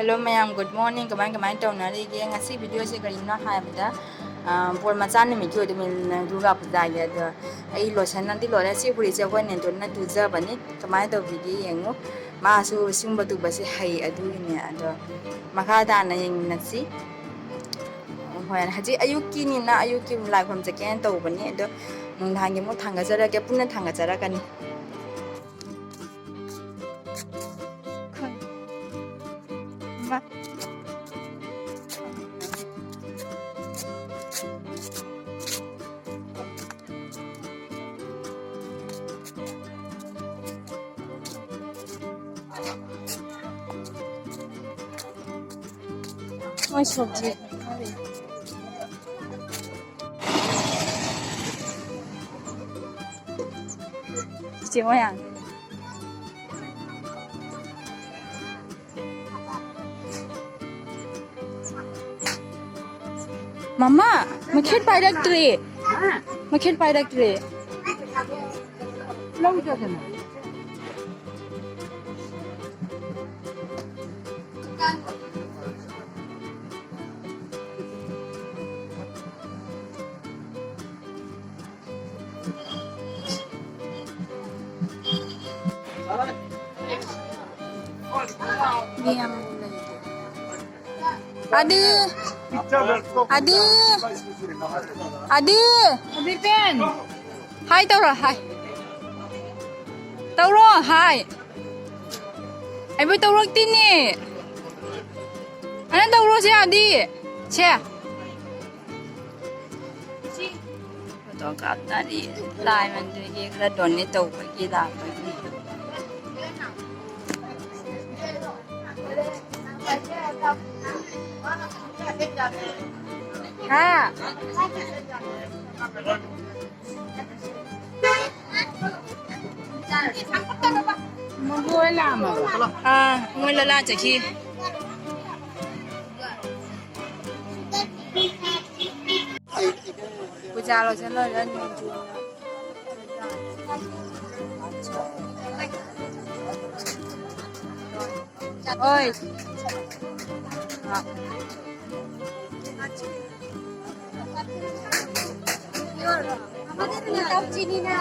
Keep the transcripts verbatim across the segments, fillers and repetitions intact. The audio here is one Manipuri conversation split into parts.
Hello ꯃꯌꯥꯝ, good morning꯫ ꯀꯃꯥꯏ ꯀꯃꯥꯏ ꯇꯧꯅꯔꯤꯒꯦ? ꯉꯁꯤ video ꯁꯦ ꯀꯔꯤꯅꯣ ꯍꯥꯏꯕꯗ, ꯑ, ꯕꯣꯔ ꯃꯆꯥ ꯅꯨꯃꯤꯠꯀꯤ ꯑꯣꯏꯗꯣꯏꯅꯤ, ꯗꯨꯔꯒꯥ ꯄꯨꯖꯥꯒꯤ꯫ ꯑꯗꯣ ꯑꯩ lotion ꯅꯗꯤ ꯂꯣꯏꯔꯦ꯫ ꯁꯤ ꯐꯨꯔꯤꯠꯁꯦ ꯑꯩꯈꯣꯏ ꯅꯦꯟꯇꯣꯟꯅ ꯇꯨꯖꯕꯅꯤ꯫ ꯀꯃꯥꯏꯅ ꯇꯧꯕꯤꯒꯦ ꯌꯦꯡꯉꯨ꯫ ꯃꯥꯁꯨ ꯁꯤꯒꯨꯝꯕ ꯇꯨꯕꯁꯦ ꯍꯩ ꯑꯗꯨꯒꯤꯅꯦ꯫ ꯑꯗꯣ ꯃꯈꯥ ꯇꯥꯅ ꯌꯦꯡꯃꯤꯟꯅꯁꯤ꯫ ꯍꯣꯏ, ꯍꯧꯖꯤꯛ ꯑꯌꯨꯛꯀꯤꯅꯤꯅ ꯑꯌꯨꯛꯀꯤ ꯂꯥꯏ ꯈꯨꯔꯨꯝ ꯆꯠꯀꯦꯅ ꯇꯧꯕꯅꯤ꯫ ꯑꯗꯣ ꯅꯨꯡꯗꯥꯡꯒꯤ ꯑꯃꯨꯛ ꯊꯥꯡꯒꯠꯆꯔꯛꯀꯦ, ꯄꯨꯟꯅ ꯊꯥꯡꯒꯠꯆꯔꯛꯀꯅꯤ꯫ ꯃꯣꯏ ꯁꯣꯞꯁꯦ ꯆꯦ ꯃꯣꯏꯔꯥꯡ꯫ ꯃꯃꯥ, ꯃꯩꯈꯦꯠ ꯄꯥꯏꯔꯛꯇ꯭ꯔꯦ꯫ ꯃꯩꯈꯦꯠ ꯄꯥꯏꯔꯛꯇ꯭ꯔꯦ꯫ ꯂꯧꯗꯗꯅ꯫ ꯑꯗꯤ, ꯑꯗꯤ, ꯑꯗꯤ꯫ ꯍꯥꯏ ꯇꯧꯔꯣ, ꯍꯥꯏ꯫ ꯇꯧꯔꯣ, ꯍꯥꯏ꯫ ꯑꯩꯕꯨ ꯇꯧꯔꯛꯇꯦꯅꯦ꯫ ꯑꯅ ꯇꯧꯔꯣꯁꯦ, ꯑꯗꯤ꯫ ꯁꯦ꯫ ꯐꯣꯇꯣ ꯀꯥꯞꯅꯔꯤ꯫ ꯂꯥꯏ ꯃꯟꯗꯤꯔꯒꯤ ꯈꯔ donate ꯇꯧꯕꯒꯤ ꯂꯥꯛꯄꯒꯤ꯫ ꯍꯥ? ꯃꯣꯏ ꯂꯣꯏ ꯂꯥꯛꯑꯝꯃꯕ? ꯑꯥ, ꯃꯣꯏ ꯂꯣꯏ ꯂꯥꯛ ꯆꯠꯈꯤ꯫ ꯄꯨꯖꯥ ꯂꯣꯏꯁꯟ ꯂꯣꯏꯔꯒ ꯅꯣꯡ ꯆꯨꯕꯅ꯫ ꯍꯣꯏ꯫ ꯑ꯫ আমাদের তো চিনি না।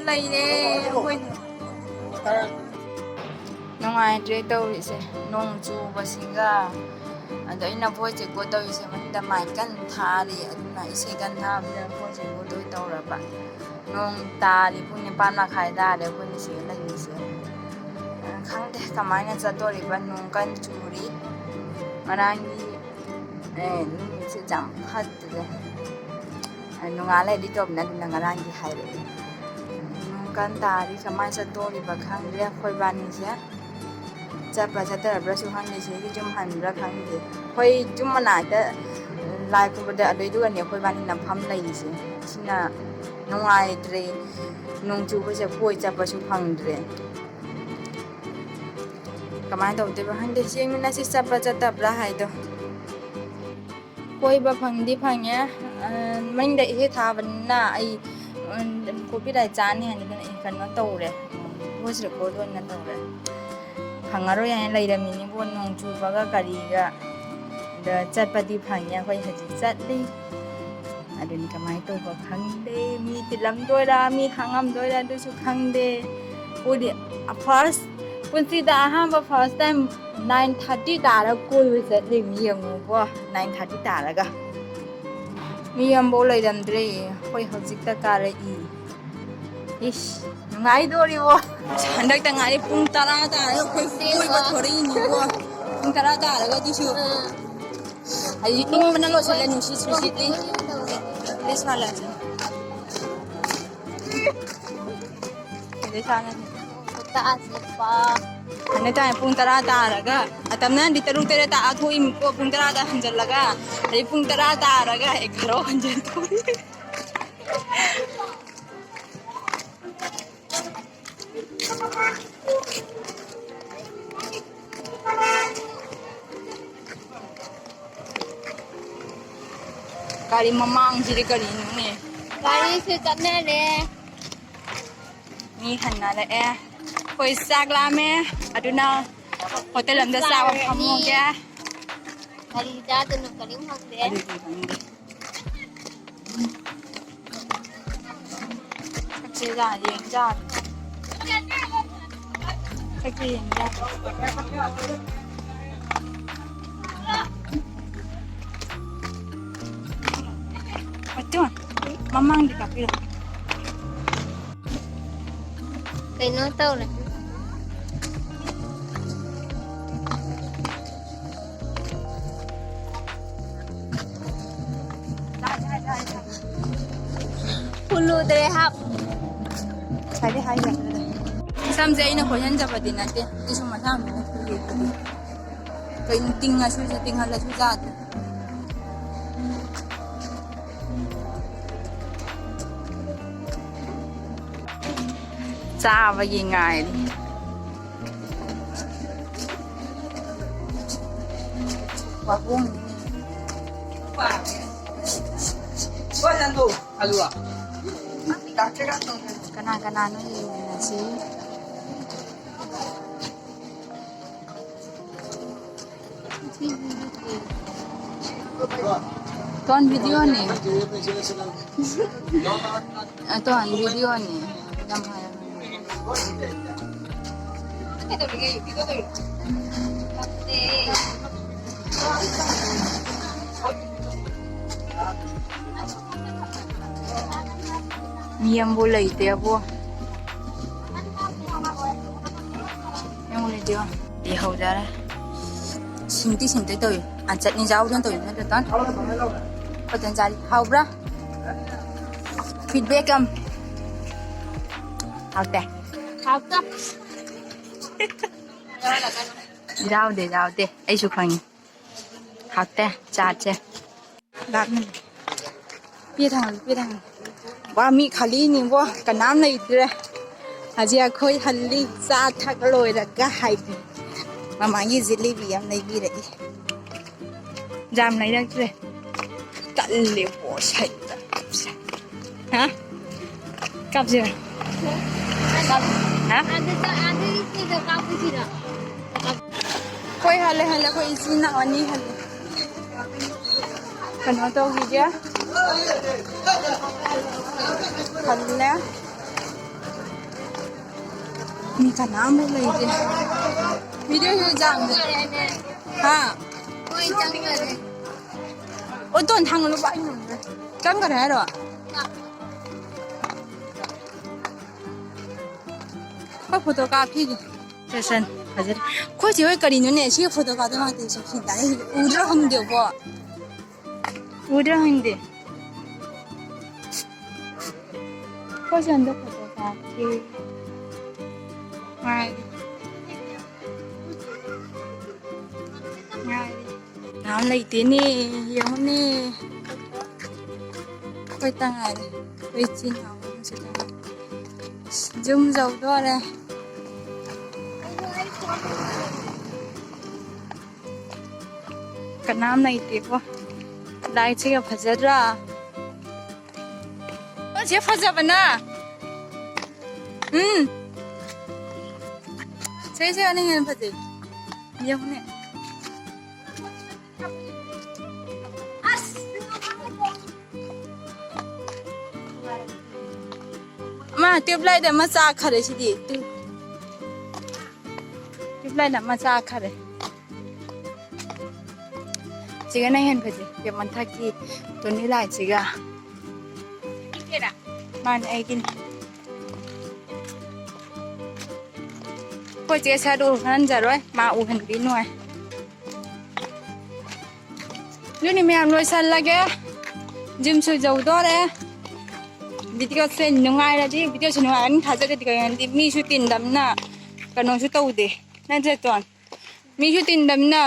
ꯂꯩꯔꯦ ꯑꯩꯈꯣꯏ꯫ ꯅꯨꯡꯉꯥꯏꯇ꯭ꯔꯦ ꯇꯧꯔꯤꯁꯦ, ꯅꯣꯡ ꯆꯨꯕꯁꯤꯒ꯫ ꯑꯗꯣ ꯑꯩꯅ voice record ꯇꯧꯔꯤꯁꯦ ꯃꯅꯤꯡꯗ ꯃꯥꯏꯛ ꯀꯟꯅ ꯊꯥꯔꯤ, ꯑꯗꯨꯅ ꯏꯁꯩ ꯀꯟꯅ ꯊꯥꯕꯗ voice record ꯑꯣꯏ ꯇꯧꯔꯕ꯫ ꯅꯣꯡ ꯇꯥꯔꯤ, ꯄꯨꯡ ꯅꯤꯄꯥꯟ ꯃꯈꯥꯏ ꯇꯥꯔꯦ ꯑꯩꯈꯣꯏꯅ ꯁꯤꯗ ꯂꯩꯔꯤꯁꯦ꯫ ꯑ, ꯈꯪꯗꯦ ꯀꯃꯥꯏꯅ ꯆꯠꯇꯣꯔꯤꯕ, ꯅꯣꯡ ꯀꯟꯅ ꯆꯨꯔꯤ꯫ ꯉꯔꯥꯡꯒꯤ, ꯑꯦ, ꯅꯨꯃꯤꯠꯁꯦ ꯌꯥꯝ ꯐꯠꯇ꯭ꯔꯦ꯫ ꯑ, ꯅꯣꯡꯉꯥꯜꯂ edit ꯇꯧꯕꯅꯦ, ꯑꯗꯨꯅ ꯉꯔꯥꯡꯒꯤ ꯍꯥꯏꯔꯛꯑꯦ꯫ ꯅꯣꯡ ꯀꯟꯅ ꯇꯥꯔꯤ, ꯀꯃꯥꯏꯅ ꯆꯠꯇꯣꯔꯤꯕ ꯈꯪꯗ꯭ꯔꯦ ꯑꯩꯈꯣꯏ ꯏꯕꯥꯅꯤꯁꯦ꯫ ꯆꯠꯄ꯭ꯔꯥ ꯆꯠꯇ꯭ꯔꯕ꯭ꯔꯥꯁꯨ ꯈꯪꯗꯦ, ꯁꯤꯗꯒꯤ ꯌꯨꯝ ꯍꯟꯕ꯭ꯔꯥ ꯈꯪꯗꯦ꯫ ꯑꯩꯈꯣꯏ ꯌꯨꯝ ꯃꯅꯥꯛꯇ ꯂꯥꯏ ꯈꯨꯔꯨꯝꯕꯗ ꯑꯗꯨꯏꯗꯨꯒꯅꯦ ꯑꯩꯈꯣꯏ ꯏꯕꯥꯅꯤ ꯅꯝꯐꯝ ꯂꯩꯔꯤꯁꯦ꯫ ꯁꯤꯅ ꯅꯨꯡꯉꯥꯏꯇ꯭ꯔꯦ, ꯅꯣꯡ ꯆꯨꯕꯁꯦ ꯀꯣꯏ ꯆꯠꯄꯁꯨ ꯐꯪꯗ꯭ꯔꯦ꯫ ꯀꯃꯥꯏꯅ ꯇꯧꯗꯣꯏꯕ ꯈꯪꯗꯦ, ꯌꯦꯡꯃꯤꯟꯅꯁꯤ ꯆꯠꯄ꯭ꯔꯥ ꯆꯠꯇꯕ꯭ꯔꯥ ꯍꯥꯏꯗꯣ꯫ ꯀꯣꯏꯕ ꯐꯪꯗꯤ ꯐꯪꯉꯦ꯫ ꯑ, ꯃꯅꯤꯡꯗ ꯏꯁꯩ ꯊꯥꯕꯅꯤꯅ ꯑꯩ, ꯎꯝ, copyright ꯆꯥꯅꯤ ꯍꯥꯏꯅ ꯑꯗꯨꯅ ꯑꯩ ꯀꯩꯅꯣ ꯇꯧꯔꯦ, voice record ꯑꯣꯏꯅ ꯇꯧꯔꯦ꯫ ꯐꯪꯉꯔꯣꯏ ꯍꯥꯏꯅ ꯂꯩꯔꯝꯃꯤꯅꯤꯕꯨ, ꯅꯣꯡ ꯆꯨꯕꯒ ꯀꯔꯤꯒ꯫ ꯑꯗ ꯆꯠꯄꯗꯤ ꯐꯪꯉꯦ, ꯑꯩꯈꯣꯏ ꯍꯧꯖꯤꯛ ꯆꯠꯂꯤ꯫ ꯑꯗꯨꯅꯤ ꯀꯃꯥꯏꯅ ꯇꯧꯕ ꯈꯪꯗꯦ, ꯃꯤ ꯇꯤꯜꯂꯝꯗꯣꯏꯔꯥ ꯃꯤ ꯈꯥꯡꯉꯝꯗꯣꯏꯔꯥ ꯑꯗꯨꯁꯨ ꯈꯪꯗꯦ꯫ ꯄꯨꯗꯤ first, ꯄꯨꯟꯁꯤꯗ ꯑꯍꯥꯟꯕ first time nine thirty ꯇꯥꯔꯒ ꯀꯣꯏꯕ ꯆꯠꯂꯤꯃꯤ, ꯌꯦꯡꯉꯨꯀꯣ꯫ Nine thirty ꯇꯥꯔꯒ ꯃꯤ ꯑꯃꯐꯥꯎ ꯂꯩꯔꯝꯗ꯭ꯔꯦ꯫ ꯑꯩꯈꯣꯏ ꯍꯧꯖꯤꯛꯇ ꯀꯥꯔꯛꯏ꯫ ꯏꯁ, ꯅꯨꯡꯉꯥꯏꯗꯣꯔꯤꯕꯣ꯫ ꯍꯟꯗꯛꯇ ꯉꯥꯏꯔꯤ ꯄꯨꯡ ꯇꯔꯥ ꯇꯥꯔꯒ ꯑꯩꯈꯣꯏ ꯀꯣꯏꯕ ꯊꯣꯔꯛꯏꯅꯤꯀꯣ꯫ ꯄꯨꯡ ꯇꯔꯥ ꯇꯥꯔꯒ ꯑꯗꯨꯁꯨ꯫ ꯍꯧꯖꯤꯛ ꯏꯪꯕꯅ ꯂꯣꯏꯁꯤꯜꯂꯦ, ꯅꯨꯡꯁꯤꯠ, ꯅꯨꯡꯁꯤꯠꯇꯤ꯫ ꯂꯤꯁ ꯃꯥꯜꯂꯦ꯫ ꯀꯩꯗꯩ ꯁꯥꯟꯅꯅꯤ? ꯇꯥꯛꯑꯁꯤꯄꯥ꯫ ꯍꯟꯗꯛ ꯇꯥꯏ ꯄꯨꯡ ꯇꯔꯥ ꯇꯥꯔꯒ, ꯑꯇꯝꯅꯗꯤ ꯇꯔꯨꯛ ꯇꯔꯦꯠ ꯇꯥꯛꯑ ꯊꯣꯛꯏꯃꯤꯀꯣ, ꯄꯨꯡ ꯇꯔꯥꯗ ꯍꯟꯖꯜꯂꯒ, ꯑꯗꯩ ꯄꯨꯡ ꯇꯔꯥ ꯇꯥꯔꯒ ꯑꯦꯒꯥꯔꯣ ꯍꯟꯖꯟ ꯊꯣꯛꯏ꯫ ꯒꯥꯔꯤ ꯃꯃꯥꯡꯁꯤꯗꯤ ꯀꯔꯤꯅꯣꯅꯦ? ꯒꯥꯔꯤꯁꯦ ꯆꯠꯅꯔꯦ꯫ ꯃꯤ ꯍꯟꯅꯔꯛꯑꯦ꯫ ꯑꯩꯈꯣꯏ ꯆꯥꯛ ꯂꯥꯝꯃꯦ, ꯑꯗꯨꯅ ꯍꯣꯇꯦꯜ ꯑꯝꯗ ꯆꯥꯕ ꯐꯝꯃꯨꯒꯦ꯫ ꯀꯔꯤ ꯆꯥꯗꯣꯏꯅꯣ ꯀꯔꯤꯝ ꯈꯪꯗꯦ꯫ ꯑꯗꯨꯗꯤ ꯈꯪꯗꯦ꯫ ꯁꯛꯁꯦ ꯌꯥ-, ꯌꯦꯡ ꯌꯥꯗꯦ꯫ ꯁꯛꯁꯦ ꯌꯦꯡ ꯌꯥꯗꯦ꯫ ꯑꯗꯨ ꯃꯃꯥꯡꯒꯤ ꯀꯥꯞꯄꯤꯔꯣ꯫ ꯀꯩꯅꯣ ꯇꯧꯔꯦ꯫ ꯐꯨꯜꯂꯨꯗ꯭ꯔꯦ ꯍꯥꯞ꯫ ꯉꯁꯥꯏꯗꯩ ꯍꯥꯏꯈ꯭ꯔꯕꯅꯦ꯫ ꯁꯝꯁꯦ ꯑꯩꯅ ꯈꯣꯏꯍꯟꯖꯕꯗꯤ ꯅꯠꯇꯦ, ꯑꯗꯨꯁꯨ ꯃꯁꯥ ꯃꯊꯟꯇ ꯐꯨꯜꯂꯤ꯫ ꯀꯩꯅꯣ ꯇꯤꯡꯉꯁꯨ, ꯇꯤꯡꯍꯜꯂꯁꯨ ꯌꯥꯗ꯭ꯔꯦ꯫ ꯆꯥꯕꯒꯤ ꯉꯥꯏꯔꯤ꯫ ꯋꯥꯍꯣꯡ꯫ ꯀꯅꯥ ꯀꯅꯥꯅꯣ ꯌꯦꯡꯃꯤꯟꯅꯁꯤ? ꯇꯣꯟ ꯚꯤꯗꯤꯑꯣꯅꯦ꯫ ꯑ, ꯇꯣꯟ ꯚꯤꯗꯤꯑꯣꯅꯦ꯫ ꯌꯥꯝ ꯍꯥꯏꯔꯝꯃꯦ꯫ ꯃꯤ ꯑꯝꯕꯨ ꯂꯩꯇꯦꯕꯣ꯫ ꯌꯦꯡꯉꯨꯅꯦ, ꯌꯦꯡꯉꯣ꯫ ꯌꯦꯡꯍꯧꯗꯔꯦ꯫ ꯁꯤꯟꯇꯤ ꯁꯤꯟꯇꯤ ꯇꯧꯏ꯫ ꯑ, ꯆꯠꯅꯤ ꯆꯥꯎꯗꯅ ꯇꯧꯏ ꯅꯠꯇ꯭ꯔꯣ, ꯇꯥꯟ? ꯈꯣꯠꯇꯅ ꯆꯥꯔꯤ꯫ ꯍꯥꯎꯕ꯭ꯔꯥ? Feedback ꯑꯝ꯫ ꯍꯥꯎꯇꯦ꯫ ꯍꯥꯎꯇꯦ꯫ ꯌꯥꯎꯗꯦ, ꯌꯥꯎꯗꯦ꯫ ꯑꯩꯁꯨ ꯈꯪꯉꯤ꯫ ꯍꯥꯎꯇꯦ, ꯆꯥꯁꯦ꯫ ꯂꯥꯛꯅꯤ꯫ ꯄꯦ ꯊꯥꯡꯒꯠꯂꯨ, ꯄꯦ ꯊꯥꯡꯒꯠꯂꯨ꯫ ꯋꯥ ꯃꯤ ꯈꯥꯂꯤꯅꯤꯕꯣ, ꯀꯅꯥꯝ ꯂꯩꯇ꯭ꯔꯦ꯫ ꯍꯧꯖꯤꯛ ꯑꯩꯈꯣꯏ ꯍꯜꯂꯤ, ꯆꯥ ꯊꯛ ꯂꯣꯏꯔꯒ ꯍꯥꯏꯗꯤ꯫ ꯃꯃꯥꯒꯤ ꯖꯤꯂꯤꯕꯤ ꯑꯃ ꯂꯩꯕꯤꯔꯛꯏ꯫ ꯖꯥꯝ ꯂꯩꯔꯛꯇ꯭ꯔꯦ꯫ ꯇꯜꯂꯦꯕꯣ, ꯁꯩꯇ꯫ ꯍꯥ? ꯀꯥꯞꯁꯤꯔ? ꯍꯥ? ꯑꯗꯨꯗ, ꯑꯗꯨꯒꯤ ꯁꯤꯗ ꯀꯥꯞꯄꯨꯁꯤꯔꯣ? ꯑꯩꯈꯣꯏ ꯍꯜꯂꯦ, ꯍꯜꯂꯦ, ꯑꯩꯈꯣꯏ ꯏꯆꯤꯟ ꯏꯅꯥꯎ ꯑꯅꯤ ꯍꯜꯂꯦ꯫ ꯀꯩꯅꯣ ꯇꯧꯈꯤꯒꯦ꯫ ꯍꯜꯂꯦ꯫ ꯃꯤ ꯀꯅꯥꯝ ꯂꯩꯇꯦ꯫ ꯚꯤꯗꯤꯑꯣꯁꯨ ꯌꯥꯝꯅ, ꯍꯥ? ꯑꯣ, ꯇꯣꯟ ꯊꯥꯡꯒꯠꯂꯨꯕ ꯑꯩ ꯉꯝꯗ꯭ꯔꯦ꯫ ꯆꯪꯈꯔꯦ ꯍꯥꯏꯔꯣ? ꯑꯩꯈꯣꯏ ꯐꯣꯇꯣ ꯀꯥꯞꯈꯤꯒꯦ꯫ ꯁꯦꯁꯟ ꯐꯖꯔꯦ꯫ ꯑꯩꯈꯣꯏ ꯆꯦ ꯍꯣꯏ ꯀꯔꯤꯅꯣꯅꯦ? ꯁꯤꯒꯤ ꯐꯣꯇꯣ ꯀꯥꯞꯇ ꯉꯥꯛꯇ ꯆꯠꯈꯤ ꯇꯥꯔꯦ꯫ ꯎꯗ꯭ꯔꯥ ꯈꯪꯗꯦꯀꯣ꯫ ꯎꯗ꯭ꯔꯥ ꯈꯪꯗꯦ꯫ ꯑꯩꯈꯣꯏꯁꯨ ꯍꯟꯗꯛ ꯐꯣꯇꯣ ꯀꯥꯞꯈꯤ꯫ ꯉꯥꯏ꯫ ꯉꯥꯏ꯫ ꯀꯅꯥꯝ ꯂꯩꯇꯦꯅꯦ, ꯌꯦꯡꯉꯨꯅꯦ꯫ ꯑꯩꯈꯣꯏ ꯇ ꯉꯥꯏꯔꯦ꯫ ꯑꯩꯈꯣꯏ ꯏꯆꯤꯟ ꯏꯅꯥꯎ ꯑꯍꯨꯝꯁꯤꯗ ꯉꯥꯏꯔꯦ꯫ ꯌꯨꯝ ꯌꯧꯗꯣꯔꯦ꯫ ꯀꯅꯥꯝ ꯂꯩꯇꯦꯀꯣ꯫ ꯂꯥꯏꯠꯁꯤꯒ ꯐꯖꯗ꯭ꯔꯥ? ꯑꯣ, ꯁꯤ ꯐꯖꯕꯅ꯫ ꯎꯝ꯫ ꯁꯦ, ꯁꯦ, ꯑꯅꯤ ꯍꯦꯟꯅ ꯐꯖꯩ꯫ ꯌꯦꯡꯉꯨꯅꯦ꯫ ꯑꯁ! ꯑꯃ tube light ꯑꯃ ꯆꯥꯛꯈꯔꯦ ꯁꯤꯗꯤ꯫ Tube light ꯑꯃ ꯆꯥꯛꯈꯔꯦ꯫ ꯁꯤꯒꯅ ꯍꯦꯟꯅ ꯐꯖꯩ꯫ ꯁꯤ ꯃꯊꯛꯀꯤ ꯇꯨꯅꯤ ꯂꯥꯏꯠꯁꯤꯒ꯫ ꯃꯥꯅꯦ, ꯑꯩꯒꯤꯅꯤ꯫ ꯑꯩꯈꯣꯏ ꯆꯦ ꯁꯛ ꯎꯍꯟꯖꯔꯣꯏ, ꯃꯥ ꯎꯍꯟꯕꯤ ꯅꯨꯡꯉꯥꯏ꯫ ꯑꯗꯨꯅꯤ ꯃꯌꯥꯝ, ꯂꯣꯏꯁꯜꯂꯒꯦ꯫ ꯖꯤꯝꯁꯨ ꯌꯧꯗꯣꯔꯦ꯫ ꯚꯤꯗꯤꯑꯣꯁꯦ ꯅꯨꯡꯉꯥꯏꯔꯗꯤ, ꯚꯤꯗꯤꯑꯣꯁꯦ ꯅꯨꯡꯉꯥꯏꯔꯅꯤ ꯊꯥꯖꯗꯦ꯫ ꯀꯩꯒꯤꯅꯣꯗꯤ ꯃꯤꯁꯨ ꯇꯤꯟꯗꯕꯅ ꯀꯩꯅꯣꯁꯨ ꯇꯧꯗꯦ꯫ ꯅꯠꯇ꯭ꯔꯦ, ꯇꯣꯟ? ꯃꯤꯁꯨ ꯇꯤꯟꯗꯕꯅ,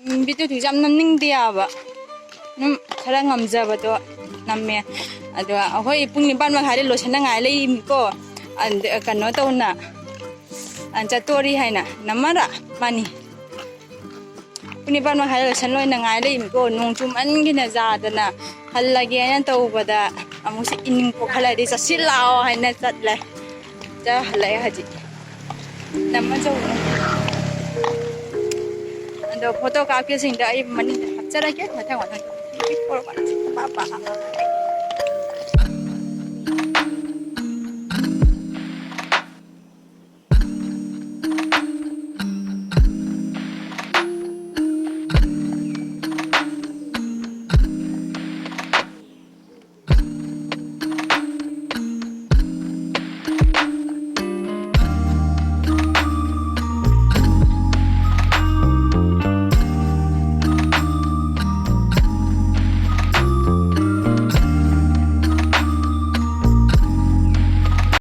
ꯎꯝ, ꯚꯤꯗꯤꯑꯣꯁꯨ ꯌꯥꯝ ꯅꯝꯅꯤꯡꯗꯦ ꯍꯥꯏꯕ꯫ ꯑꯗꯨꯝ ꯈꯔ ꯉꯝꯖꯕꯗꯣ ꯅꯝꯃꯦ꯫ ꯑꯗꯣ ꯑꯩꯈꯣꯏ ꯄꯨꯡ ꯅꯤꯄꯥꯟ ꯃꯈꯥꯏꯗ ꯂꯣꯏꯁꯟꯅꯉꯥꯏ ꯂꯩꯃꯤꯀꯣ꯫ ꯑꯗ ꯀꯩꯅꯣ ꯇꯧꯅ, ꯑ, ꯆꯠꯇꯣꯔꯤ ꯍꯥꯏꯅ ꯅꯝꯃꯔ ꯃꯥꯅꯤ꯫ ꯄꯨꯡ ꯅꯤꯄꯥꯟ ꯃꯈꯥꯏꯗ ꯂꯣꯏꯁꯟ ꯂꯣꯏꯅꯉꯥꯏ ꯂꯩꯃꯤꯀꯣ꯫ ꯅꯣꯡ ꯆꯨꯃꯟꯒꯤꯅ ꯌꯥꯗꯅ ꯍꯜꯂꯒꯦꯅ ꯇꯧꯕꯗ ꯑꯃꯨꯛꯁꯨ ꯏꯅꯤꯡ ꯄꯣꯛꯈꯠꯂꯗꯤ ꯆꯠꯁꯤꯜꯂꯛꯑꯣ ꯍꯥꯏꯅ ꯆꯠꯂꯦ꯫ ꯍꯜꯂꯛꯑꯦ ꯍꯧꯖꯤꯛ꯫ ꯅꯝꯃ ꯆꯧꯕꯅꯦ꯫ ꯑꯗꯣ ꯐꯣꯇꯣ ꯀꯥꯞꯀꯦꯁꯤꯡꯗꯣ ꯑꯩ ꯃꯅꯤꯡꯗ ꯍꯥꯞꯆꯔꯒꯦ꯫ ꯃꯊꯪ ꯃꯊꯪ꯫